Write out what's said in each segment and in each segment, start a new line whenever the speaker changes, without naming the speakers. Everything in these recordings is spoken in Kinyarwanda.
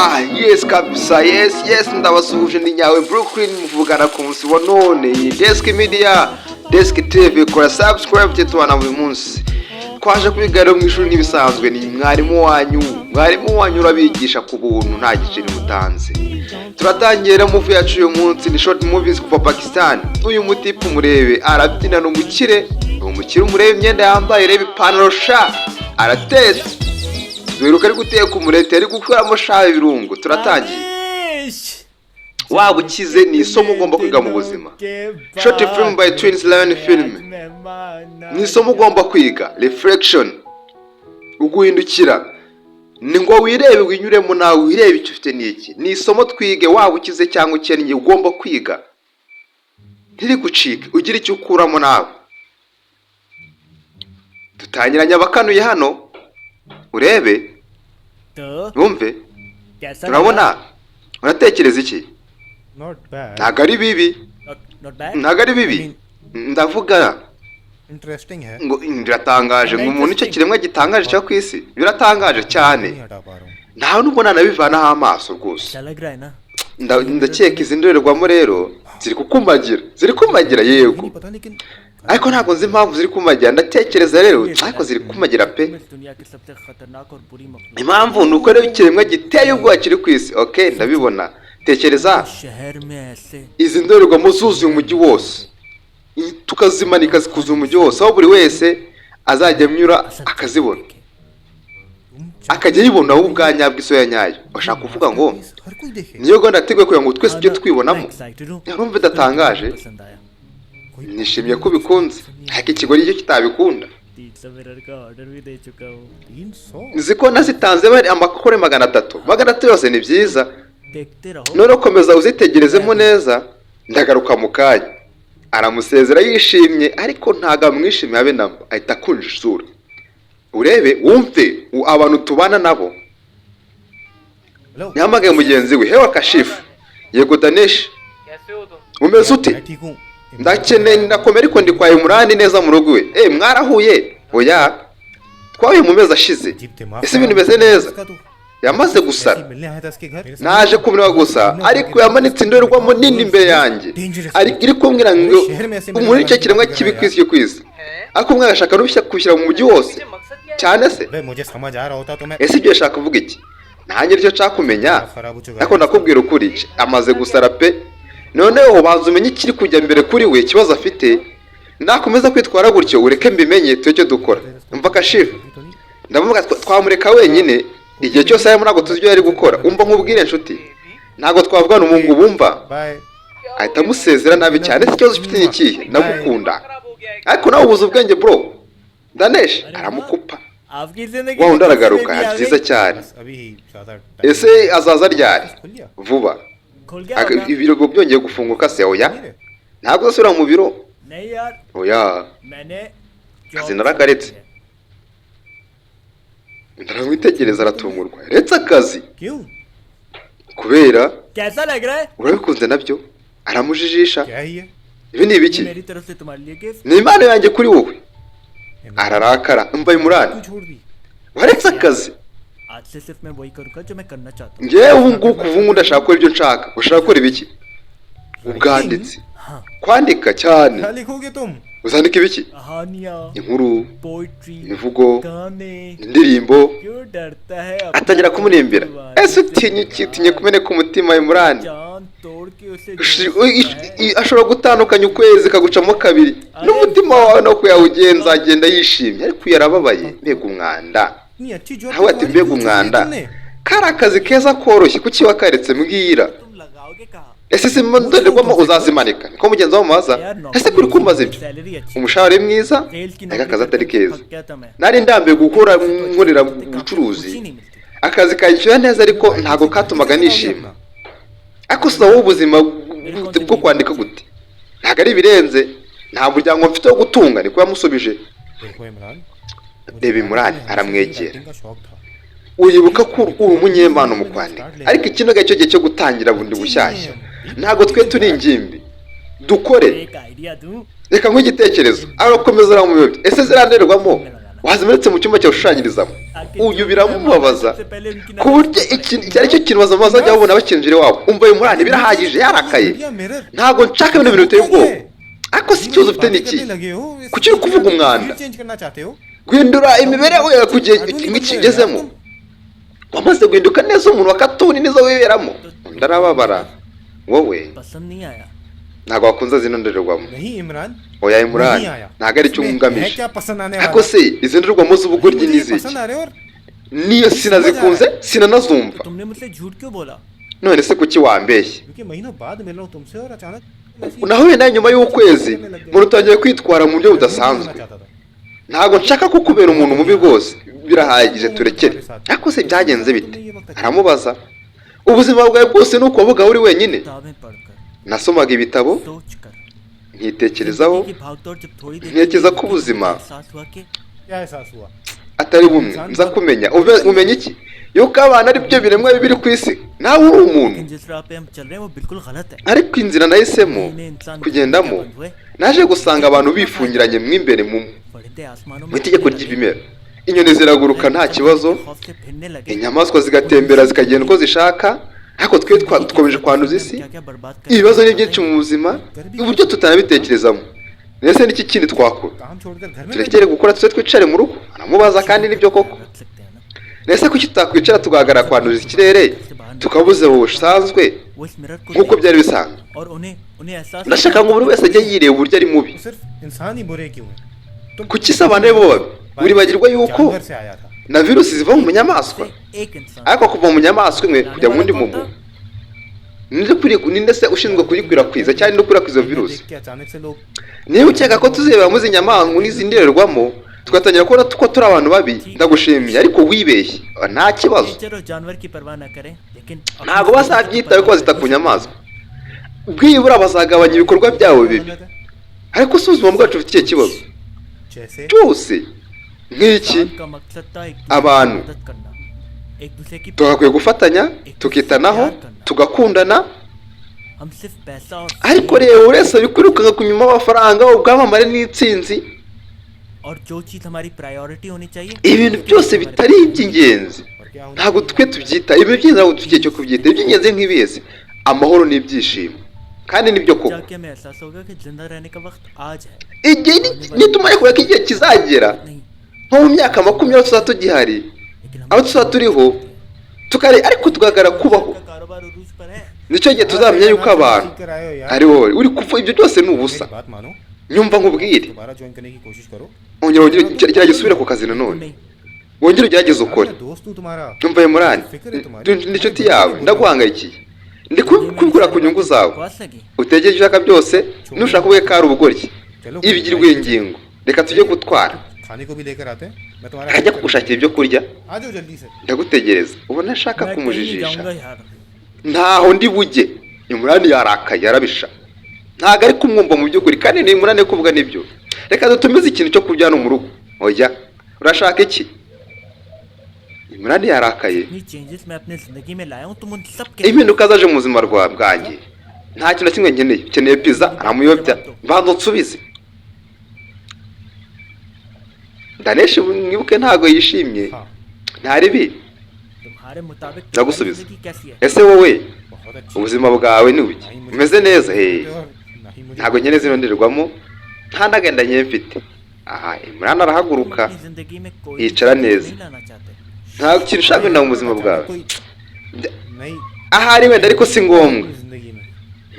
Yes kabisa, yes, ndabasuhuje. Ni nyawe Brooklyn muvugana ku munsi wa none. Iyi Desk Media, Desk TV, kora subscribe tujye tubana buri munsi. Twaje kwiga mu ishuri nk'ibisanzwe. Ni mwarimu wanyu, mwarimu wanyu urabigisha ku buntu, nta giceri mutanze. Turatangira movie yacu uyu munsi, ni short movies kuva Pakistan. Uyu mutipe umurebe arabyina, ni umukire, ni umukire. Umurebe imyenda yambaye, reba ipantaro sha, aratetse. Duheruka ari guteka umureti, ari gukuramo sha ibirungo. Turatangiye. Waba ukize, ni isomo ugomba kwiga mu buzima. Short film by Twins Lion Film, ni isomo ugomba kwiga. Reflection, uguhindukira, ni ngo wirebe, winyuremo nawe wirebe icyo ufite ni iki. Ni isomo twige, waba ukize cyangwa ukennye, ugomba kwiga, ntirigucike, ugire icyo ukuramo nawe. Dutangiranye abakanuye hano, urebe, wumve. Turabona, uratekereza iki?
Not bad.
Ntabwo ari bibi, ntabwo ari bibi, ndavuga.
Interesting है.
Ngo biratangaje, ngo umuntu icyo kiremwa gitangaje cyo ku isi, biratangaje cyane.
नहीं हटा पा रहा हूँ.
Ntawe nubwo nanabivanaho amaso rwose. Ndakeka izi ndorerwamo rero ziri kukumagira, ziri kumagira, yego.
नहीं पता, लेकिन
Ariko ntabwo nzi impamvu ziri kumagira. Ndatekereza rero, ariko ziri kumagira pe. Impamvu ni uko rero ikiremwa giteye ubwoba kiri ku isi. Ok, ndabibona. Tekereza izi ndorerwamo zuzuye umujyi wose, tukazimanika zikuzuye umujyi wose, aho buri wese azajya anyura akazibona, akajya yibona we ubwa nyabwo, isoya nyayo. Bashaka kuvuga ngo
हर कोई देखे.
Niyo gahunda yateguwe kugira ngo twese tujye twibonamo. Urumva bidatangaje? Nishimiye ko ubikunze, ariko ikigori cyo kitabikunda.
300.
Nzi ko nazitanze bari amakore 300, 300 yose. Ni byiza. Noneho komeza uzitegerezemo neza, ndagaruka mu kanya. Aramusezera yishimye, ariko ntabwo amwishimiye habe namba, ahita akunja isura. Urebe, wumve abantu tubana nabo.
Hello.
Yahamagaye mugenzi we. Hewa Kashifu. Yego Daneshi.
कैसे हो तुम?
Umeze ute?
मैं ठीक हूँ.
Ndakeneye, ndakomera, ariko ndi kwa Imurani neza mu rugo iwe. Mwarahuye? Oya, twahuye mu mezi ashize.
अजीब दिमाग.
Ese ibintu bimeze neza?
इसका तो
Yamaze gusara.
ऐसे ही मिलने आया था इसके घर.
Naje kumureba gusa, ariko yamanitse indorerwamo nini imbere yanjye, ari iri kumbwira ngo umuntu nicyo kiremwa kibi ku isi cyo ku isi, ariko umwe agashaka no kubishyira mu mujyi wose cyane se.
अबे, मुझे समझ आ रहा होता तो मैं
Ese ibyo yashaka kuvuga iki? Nanjye nicyo nshaka kumenya.
खराब हो चुका.
Ariko ndakubwira ukuri, amaze gusara pe. Noneho banza umenye ikiri kujya mbere kuri we, ikibazo afite. Nakomeza kwitwara gutyo, ureke mbimenye, tujye icyo dukora. Umva Kashifu, ndavuga twamureka wenyine igihe cyose arimo, ntabwo tuzi ibyo yari gukora. Umva nkubwire nshuti, ntabwo twavugana ubu ngubu, umva.
Bye.
Ahita amusezera nabi cyane. Ese ikibazo ufite ni ikihe? Ndagukunda, ariko nawe ubuze ubwenge bro. Danesh aramukupa.
आपकी जिंदगी
Wa wundi aragaruka. Byiza cyane.
बस अभी ही ज्यादा.
Ese azaza ryari?
खुल गया.
Vuba.
खुल गया
Aka-
होगा।
Ibiro byongeye gufunguka se? Oya.
नहीं रे.
Ntabwo uzasubira mu biro?
नहीं यार.
Oya.
मैंने
Akazi narakaretse. Ndaramwitegereza, aratungurwa. Uretse akazi?
क्यों?
Kubera?
कैसा लग रहा है?
Urabikunze nabyo? Aramujijisha.
क्या है ये?
Ibi ni ibiki?
मेरी तरफ से तुम्हारे लिए gift.
Ni impano yanjye kuri wowe. Ararakara. Umva Imurani,
क्यों छोड़ दी?
Waretse akazi?
आज से सिर्फ मैं वही करूंगा जो मैं करना चाहता हूँ.
Ngewe ubu ngubu, kuva ubu ndashaka gukora ibyo nshaka. Ushaka gukora ibiki? Ubwanditsi.
हाँ.
Kwandika cyane.
क्या लिखोगे तुम?
Uzandika ibiki?
कहानियाँ.
Inkuru,
poetry,
imivugo,
गाने.
indirimbo.
क्यों डरता है?
Atangira kumurimbira. Ese utinya iki? Utinye kumeneka umutima, Imurani?
जान तोड़ के उसे
Ashobora gutandukanya ukwezi kagucamo kabiri n'umutima wawe no kuyawugenza, agenda yishimye, ariko uyu yarababaye. Mbega umwanda!
इतनी अच्छी job.
Nawe ati mbega umwanda, kari akazi keza koroshye, kuki wakaretse? Mbwira.
तुम लगाओगे कहाँ?
Ese si mu ndorerwamo uzazimanika? Niko mugenzi wawe mubaza. Ese kuri kumbaza ibyo?
Salary अच्छी,
Umushahara ari mwiza, ariko akazi atari keza. Nari ndambiwe gukora nkorera ubucuruzi. Akazi kanyishyura neza, ariko ntabwo katumaga nishima. Ariko si wowe, ubuzima bwo kwandika gute? Ntabwo ari ibirenze, nta muryango mfite wo gutunga, niko yamusubije.
देखो Imran.
Reba Imurani, aramwegera.
का शौक था.
Uribuka ko uri umunyempano mu kwandika, ariko iki ntabwo aricyo gihe cyo gutangira bundi bushyashya. Ntabwo twe turi ingimbi, dukore.
एक idea दूं?
Reka nk'igitekerezo. Arakomeza aramuyobya. Ese ziriya ndorerwamo Wazimanitse mu cyumba cyawe ushushanyirizamo. Uyu biramubabaza ku buryo ikintu icyo ari cyo kintu bazajya babona bakinjira iwabo. Umva, uyu murani birahagije, yarakaye.
या mirror.
Ntabwo nshaka bino bintu biteye ubwoba. Ariko si ikibazo ufite ni iki? Kuki uri kuvuga umwanda?
Change करना चाहते हो?
Guhindura imibereho yawe ku gihe nk'iki ugezemo, wamaze guhinduka neza umuntu wa katuni nizo wiberamo. Undi arababara. Wowe
पसंद नहीं आया।
ntabwo wakunze zino ndorerwamo.
नहीं Imran.
Oya Imurani,
नहीं आया।
ntabwo ari cyo
इसमें है
ngamije.
क्या पसंद आने
Ariko
वाला?
se izi ndorerwamo z'ubugoryi
मुझे
ni
ये
iziki?
पसंद आ रहे और
Niyo sinazikunze, sinanazumva.
तो तुमने मुझसे झूठ क्यों बोला?
None se kuki wambeshye?
क्योंकि महीनों बाद मिल रहा हूँ तुमसे और अचानक ऐसी-
Nahuye nawe nyuma y'ukwezi, umuntu utangiye kwitwara mu buryo
मैं झूठ
budasanzwe.
बोलना चाहता था।
Ntabwo nshaka kukubera umuntu mubi rwose, birahagije, turekere. Ariko se byagenze bite? Aramubaza. Ubuzima bwawe bwose ni uko wabuga uri wenyine?
किताबें पढ़कर,
Nasomaga ibitabo,
सोचकर,
nkitekerezaho,
जिंदगी की भागदौड़ जब थोड़ी देर
ntekereza
के
ko
लिए
ubuzima
एहसास हुआ कि
क्या एहसास हुआ?
atari bumwe. Nza kumenya umenya iki? Yuko abana ari byo biremwa biri ku isi, nawe uri umuntu.
लेकिन जिस राह पे हम चल रहे हैं वो बिल्कुल गलत है।
Ariko inzira nahisemo
महीने इंसान
kugendamo,
बंद हुए,
naje gusanga abantu bifungiranye mo imbere mu
परिंदे आसमानों
mu
में
itegeko
उड़ने लगे,
ry'ibimera. Inyoni ziraguruka nta kibazo,
खौफ से फिरने लगे।
inyamaswa zigatembera zikagenda uko zishaka, ariko twe dukomeje kwanduza isi.
क्या क्या बर्बाद कर
Ibibazo ni byinshi mu buzima, uburyo tutanabitekerezamo. Ndetse n'iki kindi twakora?
काम छोड़कर घर में
Turekere gukora, tuze twicare mu rugo? Aramubaza. Kandi nibyo koko.
रख सकते हैं ना?
Ndetse kuki tutakwicara tugahagarara kwanduza ikirere, tukabuze busanzwe
वो इस मिरर को
nk'uko
देख
byari bisanzwe?
और उन्हें उन्हें एहसास
Ndashaka ngo buri wese ajye yireba uburyo ari mubi.
तो सिर्फ इंसान ही बुरे क्यों हैं? तुम
Kuki se abantu ari bo babi? Uribagirwa yuko
जानवर से आया था।
na virusi ziva mu nyamaswa,
से एक इंसान
ariko kuva mu nyamaswa imwe kujya mu wundi muntu, ninde ninde se ushinzwe kuyikwirakwiza cyangwa ninde ukwirakwiza iyo virusi?
देख के अचानक से लोग
Niba ukeka ko tuzibera muri izi nyamaswa n'izi ndorerwamo tugatangira kubona ko turi abantu babi, ndagushimiye, ariko wibeshye, nta kibazo.
Nature और जानवर की परवाह न करें, लेकिन अपनी
Ntabwo
जिंदगी की
bazabyitaho ko
परवाह
bazita ku
जरूर।
nyamaswa, bwibura bazagabanya ibikorwa byabo bibi.
गलत है।
Ariko si ubuzima bwacu bufite ikihe kibazo?
जैसे
Byose nk'iki,
इंसान का मकसद था एक दूसरे की
abantu
मदद करना, एक दूसरे की
tugakwiye gufatanya, tukitanaho, tugakundana.
हम सिर्फ पैसा और
Ariko reba, buri wese ari kwirukanka ku nyuma y'amafaranga, ubwamamare n'intsinzi,
और जो चीज हमारी प्रायोरिटी होनी चाहिए,
ibintu byose bitari iby'ingenzi.
और क्या होना
Ntabwo twe tubyita ibintu by'ingenzi, ntabwo dufite igihe cyo kubyita iby'ingenzi nk'ibizi amahoro n'ibyishimo. Kandi nibyo koko.
जाके हमें एहसास होगा कि जिंदा रहने का वक्त आज है।
Igihe nitumara kubera ko igihe kizagera,
नहीं,
nko mu myaka 20 tuzaba tugihari,
लेकिन हम
aho tuzaba turiho tukare, ariko tugahagarara kubaho,
का कारोबार उरूज पर है।
nicyo gihe tuzamenya yuko abantu
सीख कर आए हो यार।
ari wowe uri kuva ibyo byose ni ubusa.
मेरी बात मानो,
Nyumva nkubwire,
दोबारा ज्वाइन करने की कोशिश करो।
ongera wongere gerageza usubire ku kazi nanone,
नहीं,
wongere ugerageze
यार,
ukore.
मैं दोस्त हूँ तुम्हारा।
Nyumva Imurani, ndi inshuti yawe, ndaguhangayikiye, ndi kubikora ku nyungu zawe.
बकवास लगी।
Utegere ibyo ushaka byose, nushaka uvuge ko ari ubugoryi.
चलो,
Ibigirwa ingingo, reka tujye gutwara.
खाने को भी लेकर आते हैं, मैं तुम्हारा
Ajya kugushakira ibyo kurya.
आ जाओ जल्दी से।
Ndagutegereza. Ubona ashaka
मैं कहीं नहीं
kumujijisha.
जाऊंगा यार।
Ntaho ndi bujye. Imurani yarakaye, arabisha, ntabwo ari kumwumva mu by'ukuri. Kandi ni Imurani ari kuvuga nibyo. Reka dutumize ikintu cyo kurya hano mu rugo. Oya, urashaka iki? Imurani yarakaye.
इतनी चेंजेस मैं अपने जिंदगी में लाया हूँ, तुम उन सब के
Impinduka zaje mu buzima bwanjye, nta kintu na kimwe nkeneye. Ukeneye pizza? Aramuyobya. Banza unsubize. Daneshi, mwibuke, ntabwo yishimye.
हाँ,
Nta ribi.
तुम्हारे मुताबिक
Ndagusubiza.
जिंदगी कैसी है?
Ese wowe
बहुत अच्छी।
ubuzima bwawe ni buki?
ना ही मुझे
Umeze neza he?
और ना ही मुझे
Ntabwo nkeneye zino ndorerwamo, nta n'agahinda nkeya mfite aha. Imurani
तुम
arahaguruka,
अपनी जिंदगी में कोई
yicara
भी
neza.
नहीं लाना चाहते।
Nta kintu ushaka guhindura mu buzima bwawe.
कोई नहीं
Ahari wenda, ariko si ngombwa.
अपनी जिंदगी में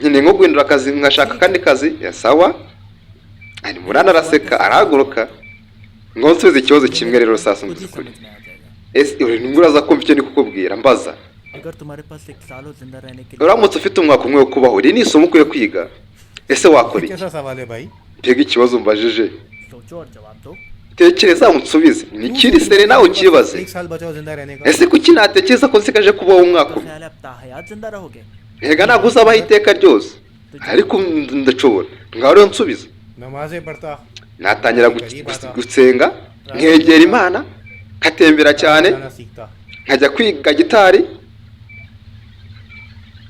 Nkeneye nko guhindura akazi, nkashaka akandi kazi ya sawa. Ari Murani araseka, arahaguruka. Ngo nsubize ikibazo kimwe rero sasa,
खुद ही
mvuze ukuri.
समझ में आ जाएगा।
Ese uri nibwo uraza kumva icyo ndi kukubwira? Mbaza.
अगर तुम्हारे पास एक साल हो जिंदा रहने के लिए,
Uramutse ufite umwaka umwe wo kubaho, iri ni isomo ukwiye kwiga, ese wakora iki?
कैसा सवाल है भाई?
Mbega ikibazo umbajije!
सोचो और जवाब दो।
Tekereza unsubize, ni ikiri sere, nawe ukibaze.
एक साल बचाओ जिंदा रहने का।
Ese kuki natekereza ko nsigaje kubaho umwaka
तो
umwe?
ख्याल है अब ताहयात जिंदा रहोगे?
Ntega ntabwo uzabaho iteka ryose, ariko ndashobora. Ngaho rero nsubize.
नमाजें पढ़ता,
Natangira gusenga, nkegera Imana, nkatembera cyane,
गाना सीखता।
nkajya kwiga gitari.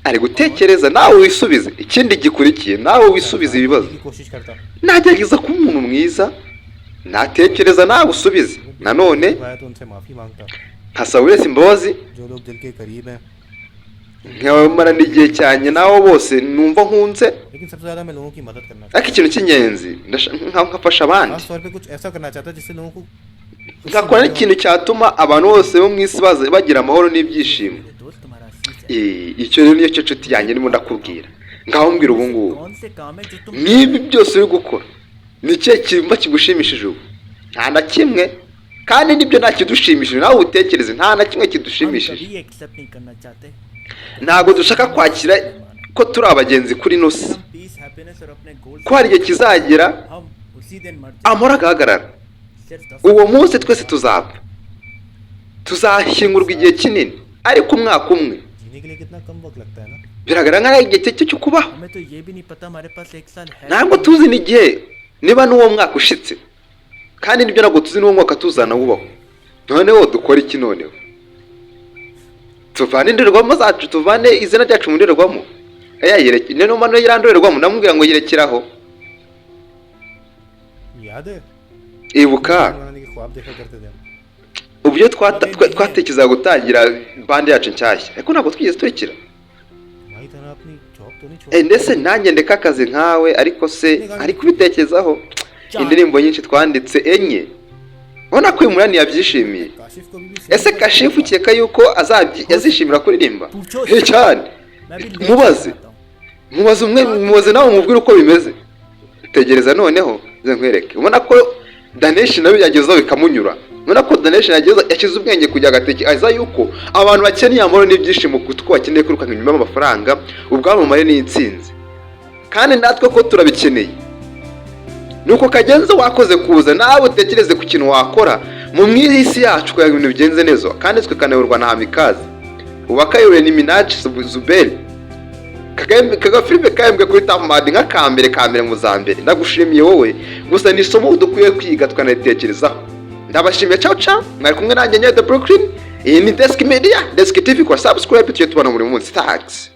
Ari gutekereza, nawe wisubize. Ikindi gikurikiye, nawe wisubize ibibazo.
की कोशिश करता।
Nagerageza kuba umuntu mwiza. Natekereza, nawe usubize.
अगर
Nanone
आया तो उनसे माफी मांगता।
nkasaba buri wese imbabazi,
जो लोग दिल के करीब हैं।
nkamara n'igihe cyanjye nabo bose numva nkunze.
लेकिन सबसे ज्यादा मैं लोगों की मदद करना
Ariko ikintu cy'ingenzi nkafasha abandi,
खास तौर पे कुछ ऐसा करना चाहता जिससे लोगों को
nkakora n'ikintu cyatuma abantu bose bo mu isi baza bagira amahoro n'ibyishimo.
मेरे दोस्त, तुम्हारा असली चेहरा।
Icyo rero niyo cyo nshuti yanjye ndimo ndakubwira. Ngaho mbwira ubu ngubu,
कौन से काम है जो तुम
nk'ibi byose uri gukora, ni ikihe kimba kigushimishije ubu? Nta na kimwe. Kandi nibyo, nta kidushimishije. Nawe utekereze, nta na kimwe
हम
kidushimishije.
कभी एक्सेप्ट नहीं करना चाहते।
Ntabwo dushaka kwakira ko turi abagenzi kuri ino si,
हम पीस, हैप्पीनेस और अपने गोल
ko hari igihe kizagera
हम उसी दिन मर
amahoro agahagarara.
सिर्फ 10
Uwo munsi twese tuzapfa, tuzashyingurwa igihe kinini, ariko umwaka umwe
जीने के लिए कितना कम वक्त लगता है ना।
biragaragara nk'aho ari igihe cye cyo kubaho.
हमें तो ये भी नहीं पता हमारे पास एक साल है।
Ntabwo tuzi n'igihe niba n'uwo mwaka ushitse, kandi nibyo, ntabwo tuzi n'uwo mwaka tuzanawubaho. Noneho dukora iki? Noneho tuvane indorerwamo zacu, tuvane izina ryacu mu ndorerwamo. Aya yereke niyo mpamvu iriya ndorerwamo namubwira ngo yerekeraho.
याद है
Ibuka
बनाने के ख्वाब देखा करते थे हम।
uburyo twatekerezaga gutangira band yacu nshyashya, ariko ntabwo twigeze turekera.
तुम्हारी तरह अपनी जॉब तो नहीं छोड़
Ndetse nanjye ndeka akazi nkawe, ariko se ari kubitekerezaho. Indirimbo nyinshi twanditse, enye, ubona ko uyu munani yabyishimiye.
Kashif को भी
Ese Kashifu ukeka yuko azishimira kuririmba? He cyane.
मैं भी late
Mubaze.
आता हूँ।
Mubaze umwe, mubaze nawe, umubwire uko bimeze. Tegereza noneho nze nkwereke. Ubona ko Daneshi nawe yagezeho bikamunyura. Ubona ko Daneshi yageze, yashyize ubwenge kujya agatekereza yuko abantu bakeneye amahoro n'ibyishimo kuko bakeneye kwirukanka inyuma y'amafaranga, ubwamamare n'intsinzi, kandi natwe ko turabikeneye. Nuko kagenze wakoze kuza nawe utekereze ku kintu wakora mu isi yacu kugira ngo ibintu bigenze neza, kandi twe kanayoborwa na Hamikazi. Ubu akayobowe ni Minaji Zuberi. Kaga filime kahembwe kuri Tamadi nk'akambere ka mbere mu za mbere. Ndagushimiye wowe gusa, ni isomo dukwiye kwiga tukanaritekerezaho. Ndabashimiye, ciao ciao. Mwari kumwe nanjye Nyede Brooklyn. Iyi ni Desk Media, Desk TV. Kora subscribe, tujye tubona buri munsi. Thanks.